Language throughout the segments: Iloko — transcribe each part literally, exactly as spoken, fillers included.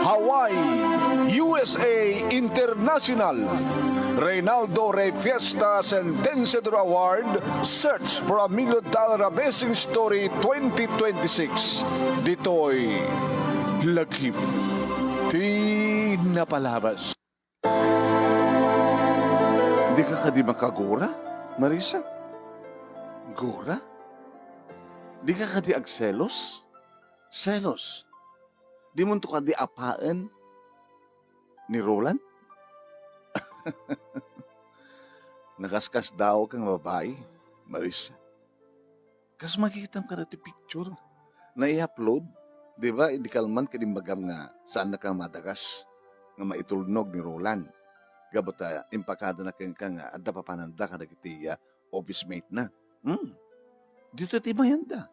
Hawaii, U S A International. Reynaldo Rey Fiesta Sentenciador Award, Search for a Million Dollar Amazing Story twenty twenty-six. Ditoy lagip ti napalabas. Dika kadi makagura, Marisa? Gura? Dika kadi agselos? Selos? Dimonto kadi apaen ni Roland? Nakaskasdaawka nga babai, Marisa. Kas makitam kada ti picture nga i-upload, di ba? Idi kalman ket imbagam nga saannaka madagas nga maitulnog ni Roland. Gapu ta impakadana kenka nga adda papananda kadagiti, ah, office mate na. Hmm. Dito ti mayanda.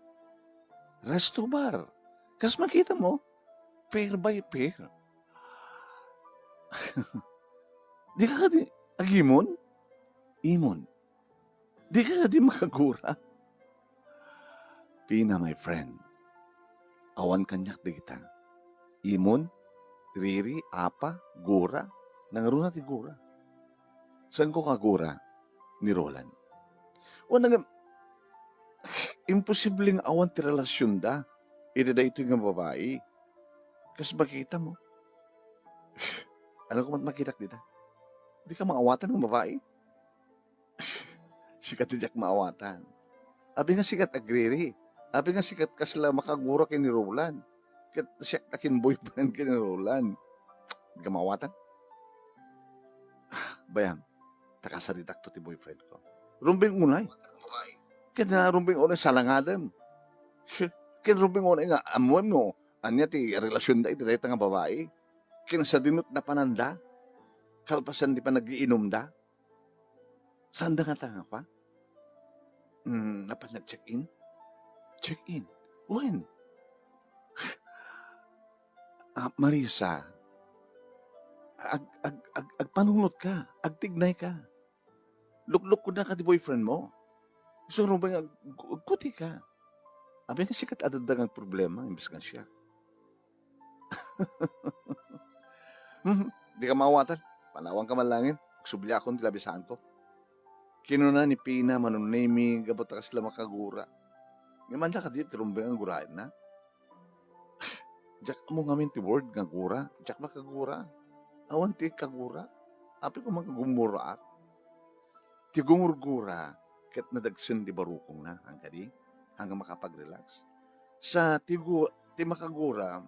Resto bar. Kas makita mo, pair by pair. Di ka kadi agimon? Imon. Di ka kadi makagura? Pina, my friend. Awan kaniak dagita. Imon, Riri, Apa, Gura, nangruna ti Gura. Saanko kagura ni Roland. Wen, nagam-, imposible nga awan ti relasionda iti daytoy nga babai. Kas makita mo. Ano ko man makitak dita? Di ka maawatan nga babai? Sikat ti diak maawatan. Abi nga sikat agriri. Abi nga sikat kasla makagura ken ni Roland. Ket siak ta ken boyfriend ken ni Roland. Di ka maawatan? Ah, bayam, ta kasaritakto ti boyfriend ko. Rumbeng unay. Ket na rumbeng unay salangadem. Ket rumbeng unay nga ammoem no ania ti relasionda iti dayta nga babai. Ken sadinot napananda. Kalpasan ti panagiinumda. Saanda ngata nga kua? Mm, napan nag-check-in? Check-in? Wen? Ah, Marisa, ag-, ag-, ag-, agpanunot ka, agtignay ka. Luklukko na ka ti boyfriend mo. Gusto mo ba nga ag-, agkuti ka? Abi nga sikat adda nga problema, imbes nga siya. Hmm, di ka maawatan. Panawan ka man langin. Agsubliakon ti labisaanko. Kinuna ni Pina, Manong Nemi, gapu ta kasla makagura. Ngem anda kadi ti rumbeng a guraenna? Diak ammo ngamin ti word nga gura. Diak makagura. Awan ti kagura. Apay ko man nga gumuraak. Ti gumurgura ket nadagsen ti barukongna, haan kadi? Haan nga makapag-relax. Sa ti gu-, ti makagura,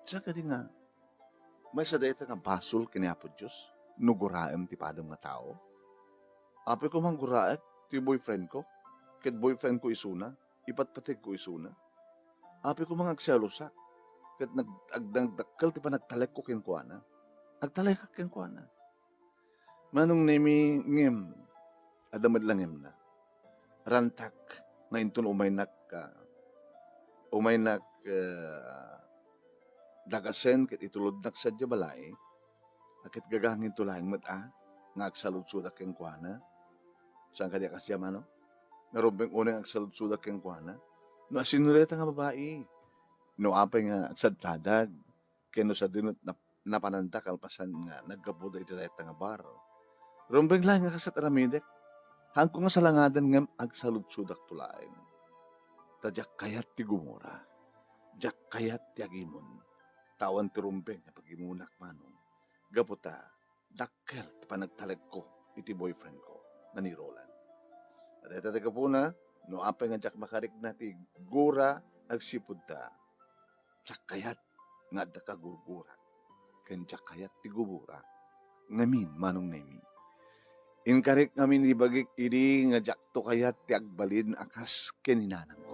sa kadi nga, maysa dayta nga basol ken ni Apo Dios no guraem ti padem nga tao? Apay ko man guraek ti boyfriend ko, ket boyfriend ko isuna, ipatpateg ko isuna. Apay ko man agselosak, ket nag-, agdangdakkel ti panagtalekko kenkuana. Agtalekak kenkuana. Manong Nemi, ngem, adda met la ngemna. Rantak nga inton umaynak, ah, umaynak, ah, dagasen ket itulodnak sadiay balay, a ket gaganginto laeng met a nga agsaludsodak kenkuana. Saan kadi a kasdiay, Manong? Nga rumbeng unay nga agsaludsodak kenkuana? No asino dayta nga babai? No apay nga agsadsadag? Ken no sadino nap-, napananda kalpasan nga naggapuda iti dayta nga bar. Rumbeng laeng nga kas ket aramidek. Haanko nga salangaden ngem agsaludsodakto laeng. Ta diak kayat ti gumura. Diak kayat ti agimon. Ta awan ti rumbeng nga pagimonak, Manong. Gapu ta dakkel ti panagtalekko iti boyfriend ko nga ni Roland. Dayta ti gapuna, no apay nga diak makarikna ti gura agsipud ta, diak kayat nga adda kagurgurak, ken diak kayat ti gumura. Ngamin, Manong Nemi, inkarik ngamin ibagik idi nga diakto kayat ti agbalin a kas ken ni nanangko.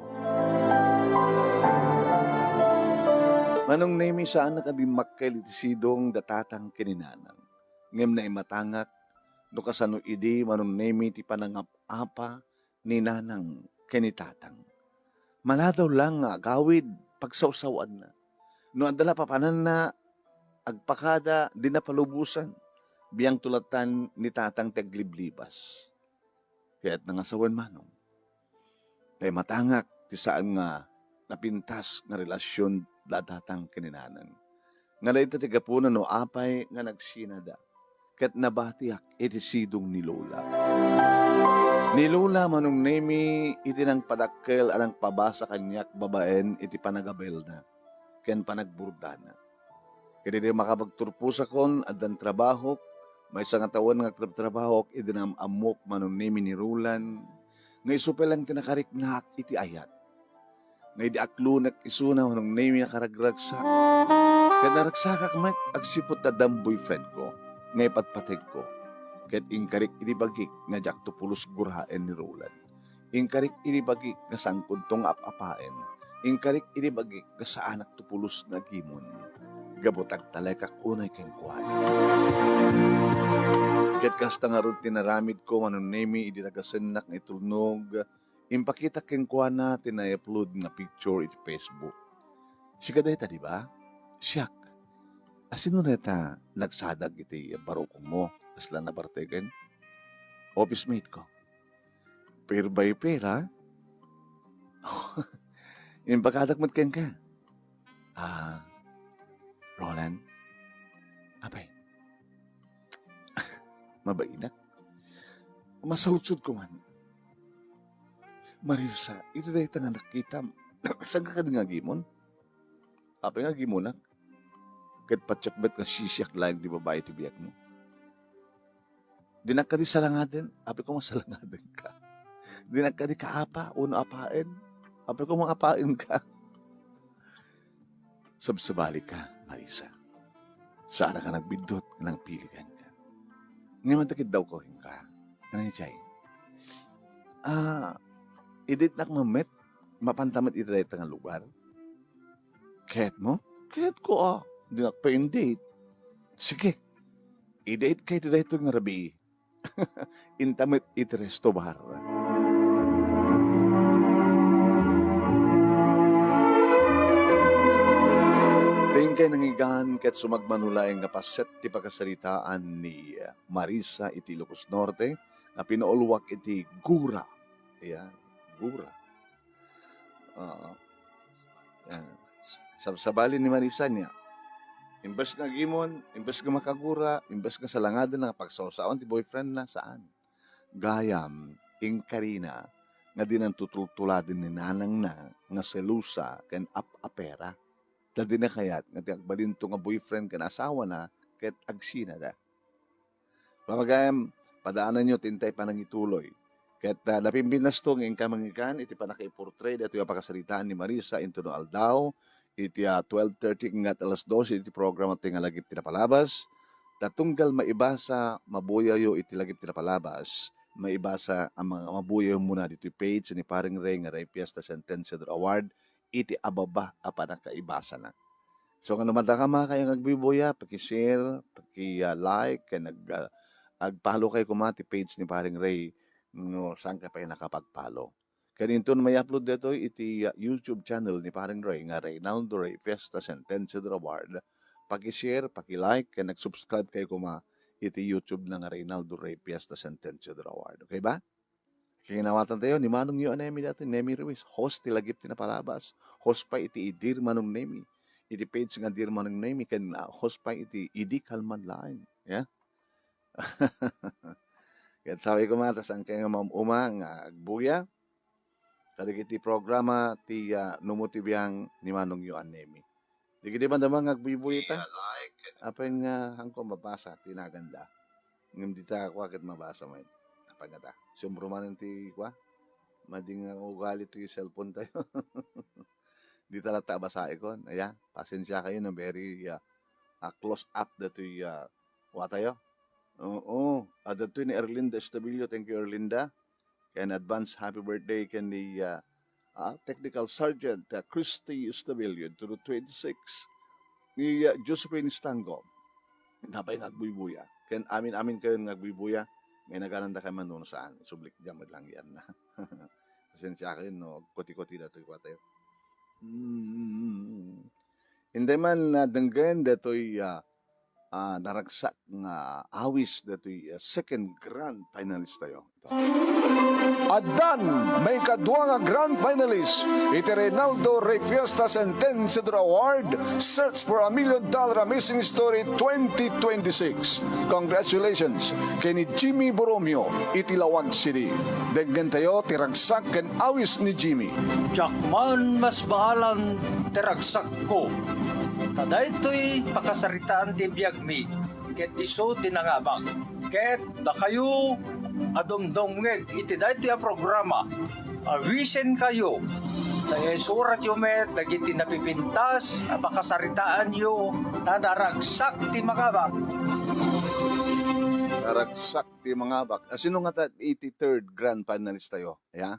Manong Nemi, saannak a dimmakkel iti sidong da tatang ken ni nanang. Ngem naimatangak no kasano idi, Manong Nemi, ti panangap-apa ni nanang ken ni tatang. Maladaw lang nga agawid, pagsawsawanna. No adda la papananna, agpakada, dina palubosan. Biangto latta ni tatang ti agliblibas. Kayatna nga sawen, Manong. Naimatangak ti saan nga napintas nga relasion dadatang ken ni nanang. Nga dayta ti gapuna no apay nga nagsinada ket nabatiak iti sidong ni Lola. Ni Lola Manong Nemi iti nangpadakkel a nangpabasa kaniak babaen iti panagabelna ken panagburdana. Ket idi makapagturposakon, addan trabahok, maysa nga tawen nga agtrabtrabahok idi naam-ammok Manong Nemi ni Roland, nga isu pay laeng ti nakariknaak iti ayat. Nga idi aklonek isuna Manong Nemi nakaragragsak. Ket naragsakak met agsipud ta addan boyfriend ko, nga ipatpategko. Ket inkarik idi bagik nga diakto pulos guraen ni Roland. Inkarik idi bagik nga saankonto nga ap-apaen. Inkarik idi bagik nga saanakto pulos nga agimon. Gapu ta agtalekak unay kenkuana. Ket kasta ngarud ti naramidko Manong Nemi idi nagasennak nga itulnog, impakitak kenkuana ti na-upload nga picture iti Facebook. Sika dayta, di ba? Siak. A, sino dayta nagsadag iti barukongmo? Kasla nabartegen? Office mate ko. Pair by pair, ha? Impakadak met kenka. Ah, Roland? Apay? Mabainak? Masaludsodko man. Marisa, iti dayta nga nakitam, saanka kadi nga agimon? Apay nga agimonak? Ket patiek met nga sisiak laeng ti babai ti biagmo. Dinak kadi salangaden? Apay koma salangadenka. Dinak kadi kaapa wenno apaen? Apay koma apaenka. Sabsabalika, Marisa. Saanka nagbiddut nga nangpili kenka. Ngem adda kiddawko kenka. Ania jay? Ah, idi itnak mammet, mapanta met iti dayta nga lugar? Kayatmo? Kayatko a. Dinak pay in-date. Sige. I-date ka iti daytoy nga rabii. Inta met iti resto bar. Ti inkay nangigan ket sumagmamano laeng nga paset ti pakasaritaan ni Marisa iti Ilocos Norte nga pinauluak iti gura. Ayan, gura. Oo. Ayan. Sabsabali ni Marisa nia. Imbes nga agimon, imbes nga makagura, imbes nga salangaden nga pagsawsawan ti boyfriend na, saan? Gayam, inkarina nga dinan tutultuladen ni nanangna nga selosa ken ap-apera. Ta dina kayat nga ti agbalinto nga boyfriend ken asawana ket agsinada. Pamagayam, padaananyo ti intay panangituloy. Ket, ah, napimpinasto nga inka mangikan iti pannakaiportray daytoy a pakasaritaan ni Marisa intono aldaw, iti, ah, twelve thirty hanggat alas dose iti programa ti nga Lagip ti Napalabas. Ta tunggal maibasa, mabuyayo iti Lagip ti Napalabas, maibasa a ma-, mabuyayo muna ditoy page ni Paring Ray nga Ray Fiesta Sentenciador Award iti ababa a pannakaibasana. So, nga no madda ka makaya nga agbubuya, paki-share, paki, ah, like, ken ag-, ah, ag-follow kay koma ti page ni Paring Ray no saan ka pay nakapag-follow. Ken inton may-upload daytoy iti, ah, YouTube channel ni Paring Ray nga Reynaldo Ray Fiesta Sentenciador Award, paki-share, paki-like, ken ag-subscribe kay koma iti YouTube na nga Reynaldo Ray Fiesta Sentenciador Award. Okay ba? Kinawatan tayo ni Manong Yo Nemi dati, Nemi Ruiz, host ti Lagip ti Napalabas, host pay iti Dear Manong Nemi, iti page nga Dear Manong Nemi, ken, ah, host pay iti Idi Kalman Laeng. Yeah? Ket sabi ko man, ta saan kayo nga maum-uma nga agbuya, kadagiti programa ti, ah, Numo ti Biang ni Manong Yo Nemi. Dagiti madama nga agbuybuyta. Apay nga, haanko mabasa ti naganda. Ngem dita kua ket mabasa met. Apay nga ta? Siumro manen ti kua? Madi nga ugali ti cellphone tayo. Dita latta a basaekon. Aya, pasensia kayo no very, ah, ah, close up datoy, ah, kua tayo. Oo, adda datoy ni Erlinda Estabillo. Thank you, Erlinda. Ken advance happy birthday ken ni, ah, ah, Technical Sergeant, ah, Christy Estabillo, to the twenty-six. Ni, ah, Josephine Stango. Napay nga agbuybuya. Ken amin-amin kayo nga agbuybuya. Nga inagananda kayo man no saan. Sublik diyan, madlangian na. Pasensia kayo, no? Kuti-kuti datoy kua tayo. Mm. Inday man, ah, denggen datoy, ah, ah, naragsak nga awis datoy, ah, second grand finalist tayo. Addan maikadua nga grand finalist iti Reynaldo Rey Fiestas and Ten Sidor Award, Search for a Million Dollar Amazing Story twenty twenty-six. Congratulations ken ni Jimmy Borromeo iti Laoag City. Denggen tayo ti ragsak ken awis ni Jimmy. Diak man masbaalan ti ragsakko. Ta daytoy pakasaritaan ti biagmi, ket isu ti nangabak. Ket dakayo a dumdumngeg iti daytoy a programa, awisenkayo, ta isuratyo met dagiti napipintas a pakasaritaanyo, ta naragsak ti mangabak. Naragsak ti mangabak. Ah, sino nga ta iti third grand finalist tayo? Ya?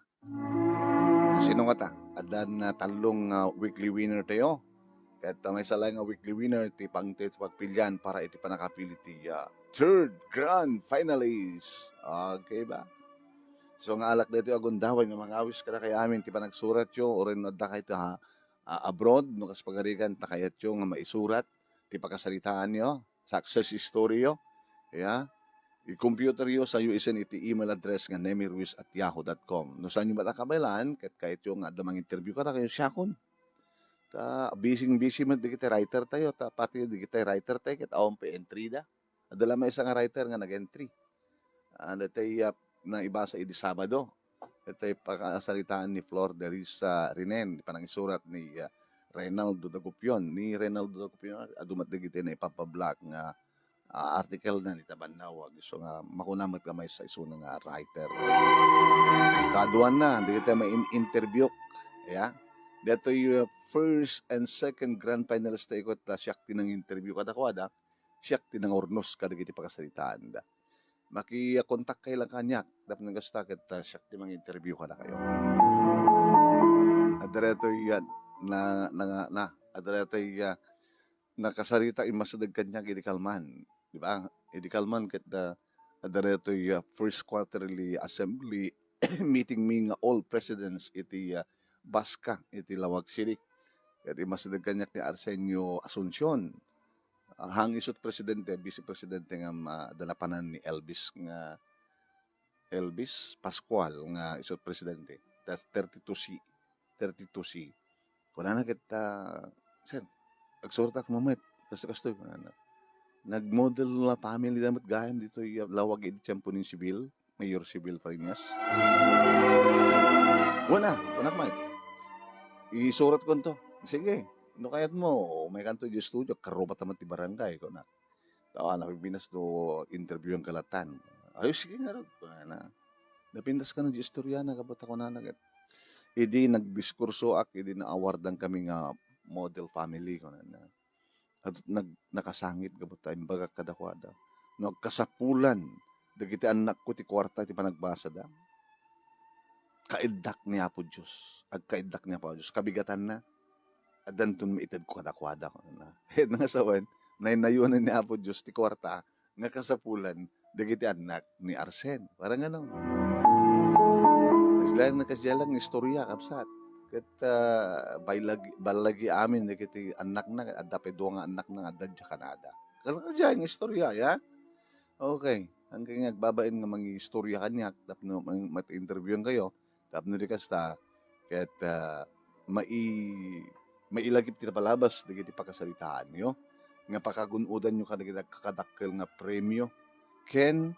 Sino nga ta? Addan na tallo nga weekly winner tayo. Ket, ah, maysa laeng nga weekly winner ti pangted pagpilian para iti pannakapili ti, ah, third grand finalist. Okay ba? So, nga alak daytoy a gundaway nga mangawis kadakayo amin ti panagsuratyo, uray no adda kayto ha, ah, abroad, no kas pagarigan, ta kayatyo nga maisurat ti pakasaritaanyo, success story yo. Ya. I-computer yo sa U S N iti email address nga nemiruiz at yahoo dot com. No saan yo met a kabaelan, ket kayatyo nga adda manginterview kadakayo, siakon. Ta busy-busy met dagiti writer tayo, ta pati dagiti writer tayo, ket awan pay entry da. Adda la maysa nga writer nga nag-entry. Ah, daytoy, ah, naibasa idi Sabado. Daytoy pakasaritaan ni Flor Derisa Rinen, panangisurat ni, ah, Reynaldo Dagupion. Ni Reynaldo Dagupion, adu met dagiti naipabablaak nga, ah, article na ni Tabannawag. So nga, makuna met nga maysa isuna nga writer. Kaduan na, dagiti main-interview. Ya. Daytoy, ah, first and second grand finalist tayo ket, ah, siak ti nang-interview kadakuada, siak ti nangurnos kadagiti pakasaritaanda. Makikontak kayo lang kaniak, tapno kasta ket, ah, siak ti manginterview kadakayo. Adda daytoy, ah, na, na, na, adda daytoy, ah, nakasarita, immasideg kaniak idi kalman, di ba? Idi kalman ket, ah, adda daytoy, ah, first quarterly assembly meeting mi nga all presidents iti, ah, BASCA iti Laoag City. Ket immasideg kaniak ni Arsenio Asuncion. Ah, hang isut presidente, vice presidente nga ma-, adda napanan ni Elvis nga, Elvis Pascual nga isut presidente. Tas thirty-two C, thirty-two C. Kunana ket, ah, "Sir, agsurotak met." Kasto, kastoy, kunana. Nag-model family da met gayam ditoy Laoag idi tiempo ni Civil. Mayor Civil Fariñas. Wen a, kunak met. Isuratkonto. Sige, no kayatmo, umaykanto idiay studio, karuba ta met ti barangay, kunak. Ta, ah, napipintas no interviewan ka latan. Ay, sige ngarud, kunana. Napintas kano diay istoriana, gapu ta kunana ket. Idi nagdiskursoak, idi na-awardan kami nga model family, kunana. Adu-, nag-, nakasangit gapu ta imbagak kadakuada, no agkasapulan dagiti annakko ti kuarta iti panagbasada, kaiddak ni Apo Dios. Agkaiddak ni Apo Dios. Kabigatanna, addanton maitedko kadakuada, kunana. Ket nga sawen, naynayonan ni Apo Dios ti kuarta nga kasapulan dagiti annak ni Arsen. Parang ano? Kasdiay lang, kasdiay lang nga istorya, kabsat. Ket, ah, baylagi, ballagi amin dagiti annakna, adda pay dua nga annakna nga adda idiay Canada. Kasdiay nga istorya, ya? Okay. Angkay nga agbabain nga mangiistorya kaniak, tapno mang-, mat-interviewan kayo, tapno di kasta, ket, ah, mai-, mailagip ti napalabas dagiti pakasaritaanyo, nga pakagun-odanyo kadagiti agkakadakkel nga premio, ken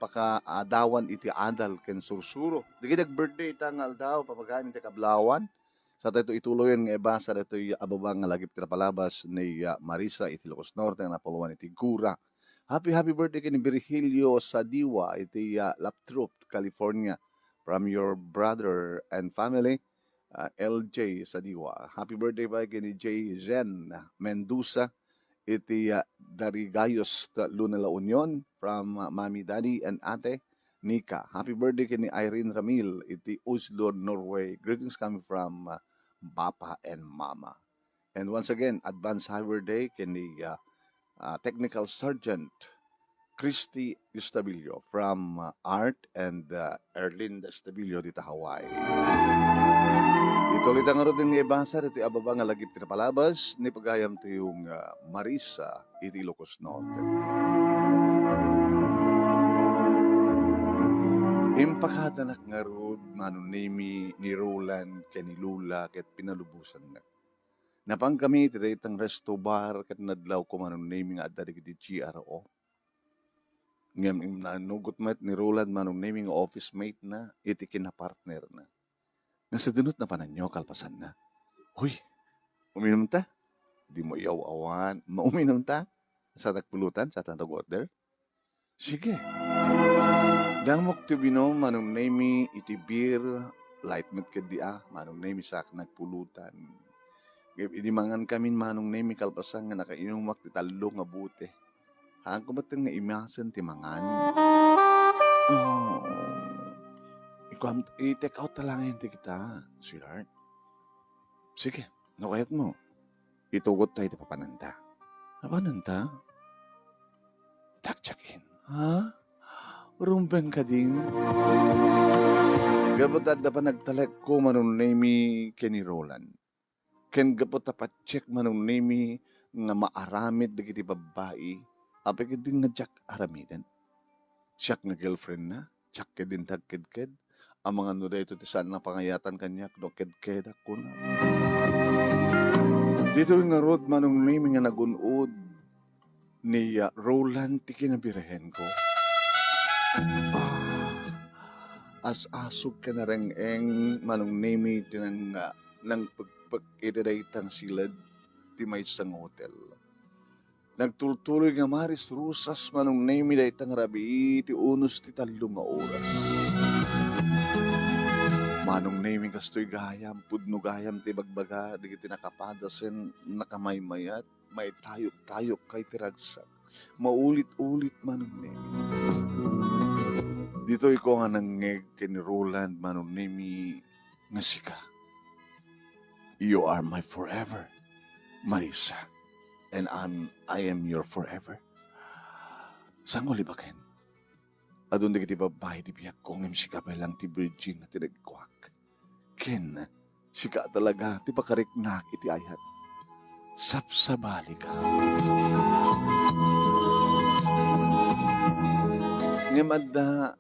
pakaadawan iti adal ken sursuro. Dagiti ag-birthday ita nga aldaw, papagamin ti kablawan. Sa tayo ituloyen nga ibasa ditoy ababa nga lagip ti napalabas ni, ah, Marisa iti Ilocos Norte nga napuluan iti gura. Happy, happy birthday ken ni Virgilio Sadiwa iti, ah, Laptrup, California. From your brother and family, ah, L J Sadiwa. Happy birthday pay ken ni J Zen Mendoza iti, ah, Darigayos, Luna, La Union, from, ah, Mommy, Daddy, and Ate Nika. Happy birthday ken ni Irene Ramil iti Oslo, Norway. Greetings coming from, ah, Papa and Mama. And once again, advance happy birthday ken ni, ah, ah, Technical Sergeant Christy Estabillo from, uh, Art and, uh, Erlinda Estabillo dita Hawaii. Ituloy ta ngarud nga ibasa ditoy a baba nga lagip ti napalabas ni pagayamtayo nga Marisa iti Ilocos Norte. Impakadanak ngarud, Manong Nemi, ni Roland ken ni Lola ket pinalubosannak. Napankami iti daytang resto bar ket nadlawko, Manong Nemi, nga adda dagiti G R O. Ngem imnanugot met ni Roland, Manong Nemi, nga office mate na iti kinapartner na. Nga sadunot napananyo kalpasanna. Hoy, uminum ta? Dimo iyaw-awan. Mauminum ta? Sa tagpulutan, sa tag-order? Sige. Damok ti uminum, Manong Nemi, iti beer, light met ketdi a, Manong Nemi, sa nagpulutan. Ngem idi mangan kamin, Manong Nemi, kalpasan nga nakainumak ti tallo nga bote. Haanko met nga imasen ti mangan. Oh. Ikuam, i-take out ta laeng ti kita, sweetheart. Sige, no kayatmo. Itugot ta iti papananta. Papananta? Check, check in. Ha? Rumbeng kadin? Gapu ta adda panagtalekko, Manong Nemi, ken ni Roland. Ken gapu ta patchek, Manong Nemi, nga maaramid dagiti babbai, apay ketdin nga diak aramiden? Siak nga girlfriend na, diak ketdin ti agkedked. Amangan no daytoy ti saan a pangayatan kaniak no kedkedak, kuna. Ditoy ngarud, Manong Nemi, nga nagun-od ni, ah, Roland ti kinabirehenko. Ah, as-asog ken nareng-eng, Manong Nemi, ti nang-, ah, nangpekpek iti daytang siled ti maysa nga hotel. Nagtultuloy nga marisrusas, Manong Nemi, dayta nga rabii ti unos ti tallo nga oras. Manong Nemi, kastoy gayam, pudno gayam ti ibagbaga dagiti nakapadasen, nakamaymayat, maitayok-tayok kay ti ragsak. Maulit-ulit, Manong Nemi. Ditoy ko nga nangngeg ken ni Roland, Manong Nemi, nga sika. You are my forever, Marisa. And I'm, I am your forever. Saan nga ulibaken? Adun dagiti babbai ti biagko, ngem sika pay lang ti virgin a tinegkuak. Ken sika talaga ti pakariknak iti ayat. Sabsabalika. Ngem adda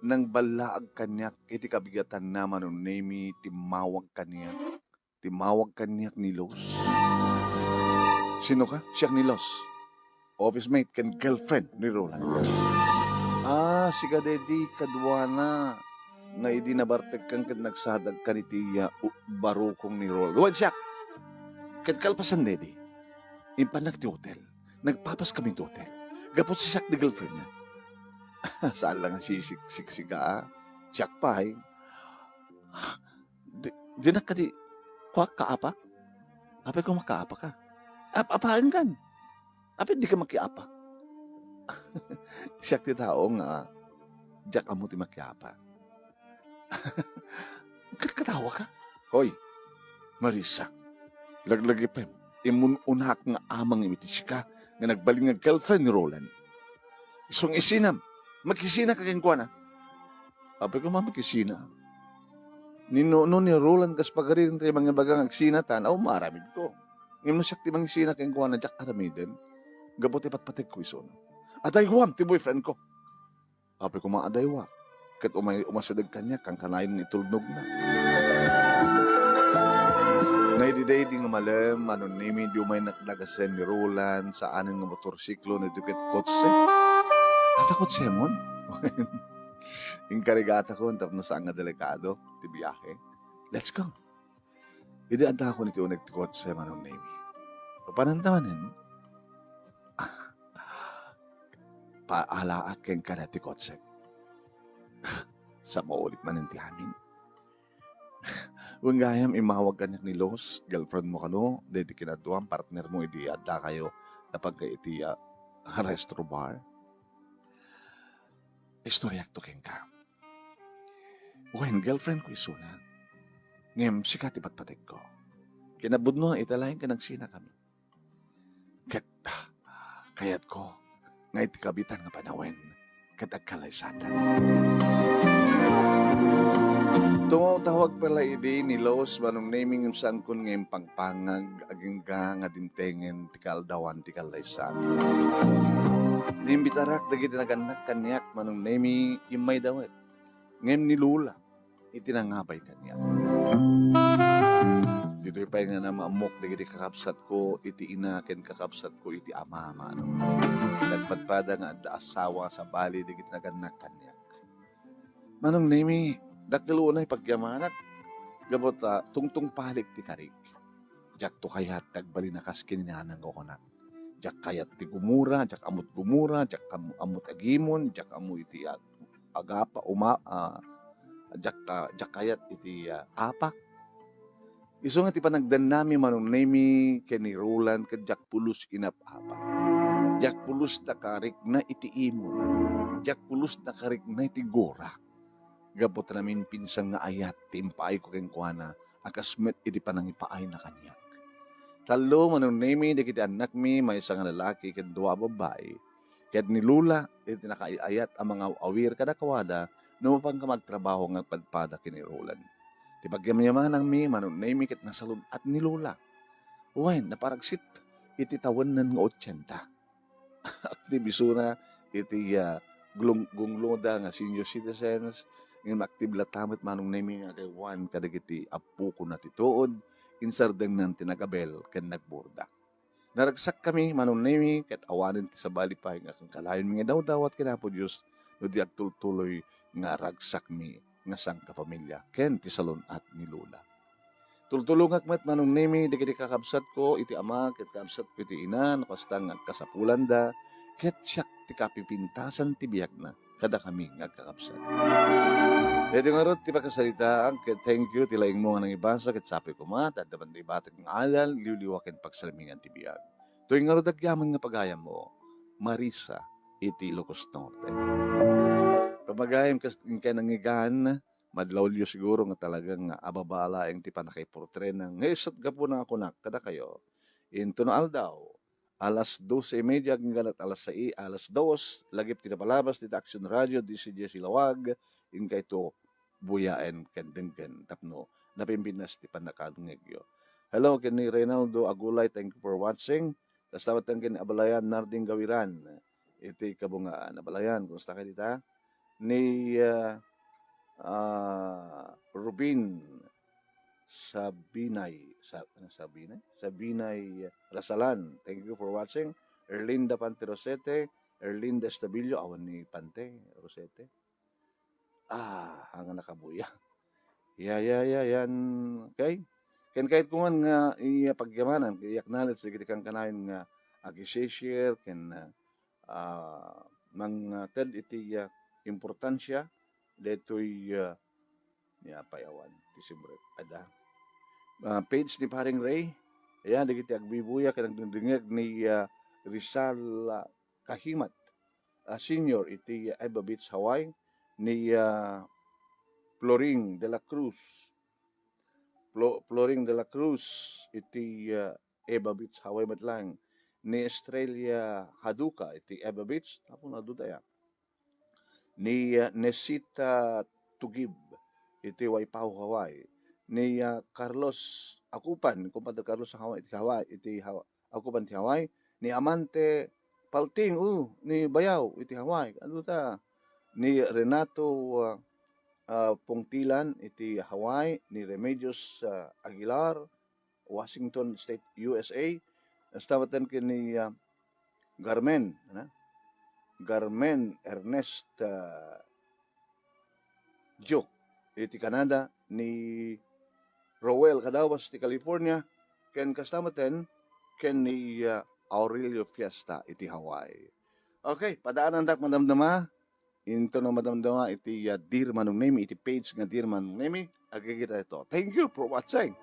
nangballaag kaniak iti kabigatanna, Manong Nemi, timmawag kaniak. Timmawag kaniak ni Luz. Sino ka? Siak ni Luz. Office mate ken girlfriend ni Roland. Ah, sika daydi kaduana nga idi nabartekkan ket nagsadagkan iti, ah, u-, barukong ni Roland. Wen, siak. Ket kalpasan daydi, impannak ti hotel. Nagpapas kami ti hotel. Gapu ta siak ti girlfriend na. Saan lang a sisik-, siksika, ah. Siak pay. Di, dinak kadi, kuak, kaapa? Apay ko makaapa ka? Ap-, apaen kan? Apay di ka makiapa? Siak ti tao nga diak ammo ti makiapa. Kat-, katawa ka? Hoy, Marisa, laglagipem, immun-unak nga amang iti sika nga nagbalin nga girlfriend ni Roland. Isu nga isinam, makisina ka kenkuana. Apay ko makisina. Ni Nuno ni Roland kas pagarin ti mangibaga nga agsinatan, aw, maaramid ko. Ngem no siak ti mangisina kenkuana, diak aramiden. Gapu ti patpategko isuna. Adaywam ti boyfriend ko. Apay ko maadaywa. Ket umay, umasideg kaniak, kankanayon nga itulnogna. Nga idi daydi nga malem, Manong Nemi, di umay nakdagasen ni Roland, saanen nga motorsiklo, no di ket kotse. Ata kotsemon? Inkarigatakon tapno saan nga delikado ti biahe. Let's go. Idi addakon iti uneg ti kotse, Manong Nemi. Papananta manen, paalaak kenka daytoy kotse. Sa maulit manen ti amin. Wen gayam, immawag kaniak ni Luz, girlfriend mo kano, daydi kinaduam, partner mo, idi addakayo, napagka iti, ah, restro bar. Istoriak to kenka. Wen, girlfriend ko isuna. Ngem sika ti patpategko. Kinapudno, ita laeng ket nagsina kami. Ket, ah, kayatko, nga iti kabitan nga panawen ket agkalaysaten. Tumawtawag pay la idi ni Los Manong Nemi ngem saankon nga impangpangag agingga nga dimtengen ti kaaldawan ti kalaysaten. Inimbitarak dagiti nagannak kaniak, Manong Nemi, immay dawet. Ngem ni Lola iti nangabay kaniak. Ditoy pay nga namaamok dagiti kakabsatko iti ina ken kakabsatko iti ama, Manong. Nagpadpada nga adda asawa sabali dagiti nagannak kaniak. Manong Nemi, dakkel unay pagyamanak gapu ta tungtungpalik ti karik. Diakto kayat ti agbalin a kas ken ni nanang nga kunak. Diak kayat ti gumura, diak ammot gumura, diak am-, ammot agimon, diak ammo iti ag-, agapa, uma-, ah, diak, ah, diak kayat iti, ah, apak. Isu nga ti panagdannami, Manong Nemi, ken ni Roland, ket diak pulos inap-apak. Diak pulos nakarikna iti imon. Diak pulos nakarikna iti gurak. Gapu ta naminpinsan nga ayat ti impaayko kenkuana a kas met iti panangipaayna kaniak. Tallo, Manong Nemi, dagiti annakmi, maysa nga lalaki ken dua a babbai. Ket ni Lola, iti nakaay-ayat a mangaw-awir kadakuada no mapanka magtrabaho nga agpadpada ken ni Roland. Ti pagyamyamananmi, Manong Nemi, ket nasalun-at ni Lola. Wen, naparagsit iti tawennen nga otsenta. Aktibo isuna iti, ah, glung-, gungloda nga senior citizens, ngem aktibo latta met, Manong Nemi, nga agaywan kadagiti appokona ti tuod, insardengnan ti nagabel ken nagburda. Naragsakkami, Manong Nemi, ket awanen ti sabali pay nga kankanayon nga idawdawat ken Apo Dios no di agtultuloy nga ragsakmi nga sangkapamilya ken ti salun-at ni Lola. Tultulongak met, Manong Nemi, dagiti kakabsatko iti ama ket kakabsatko iti ina no kasta nga agkasapulanda, ket siak ti kapipintasan ti biagna kadakami nga agkakabsat. Daytoy ngarud ti pakasaritaak, ket thank you ti laingmo nga nangibasa, ket sapay koma ta adda man ti ibatek nga adal, liwliwa ken pagsarmingan ti biag. Toy ngarud agyaman nga pagayammo, Marisa, iti Ilocos Norte. Pamagayam kas-, inkay nangigan, madlawyo siguro nga talaga nga ababa laeng ti pannakaiportrena. Nga isut' gapuna a kunak kadakayo, inton aldaw, alas doce y media agingga ket alas sais, alas dos, lagip ti napalabas dita Action Radio, D C J Silawag, inkayto buyaen ken denggen tapno napimpintas ti pannakangngegyo. Hello, ken ni Reynaldo Agulay, thank you for watching. Kasta met ken ni Abalayan Narding Gawiran, iti kabungaan. Abalayan, kumusta ka dita? Ni, ah, ah, Rubin Sabinay, Sa-, ano, Sabinay? Sabinay Rasalan, thank you for watching. Erlinda Pante Rosete, Erlinda Estabillo, awan ni Pante Rosete. Ah, anga nakabuya. Ya, ya, ya, yan. Okay? Ken kayatko man nga ipagyamanan, i-acknowledge dagiti kankanayon nga agi-share, ken, ah, ah, mangted iti, ah, importansia daytoy, ah, ni apay awan, ti siyempre, adda. Ah, page ni Paring Ray, ayan, dagiti agbibuya ken agdengdengngeg ni, ah, Rizal, ah, Kahimat, ah, Senior iti Eva Beach, Hawaii, ni, ah, Floring de la Cruz. Flo-, Floring de la Cruz iti, ah, Eva Beach, Hawaii met lang. Ni Estrella Haduka iti Eva Beach, tapno naduda ya. Ni, ah, Nesita Tugib iti Waipahu, Hawaii. Ni, ah, Carlos Akupan, Compadre Carlos Hawaii, iti Hawaii, iti Hawa-, Aguban ti Hawaii, ni Amante Palting, o, ni Bayaw iti Hawaii. Ano ta? Ni Renato, ah, ah, Pongtilan iti Hawaii, ni Remedios, ah, Aguilar, Washington State, U S A. Basta baten ken ni, ah, Garmen, ano? Garmen Ernest, ah, Duke iti Canada, ni Roel Cadawas ti California, ken kasta maten ken ni, ah, Aurelio Fiesta iti Hawaii. Okay, padaanandak madamdama. Intono madamdama iti, ah, Dear Manong Nemi, iti page nga Dear Manong Nemi, agkikita ito. Thank you for watching.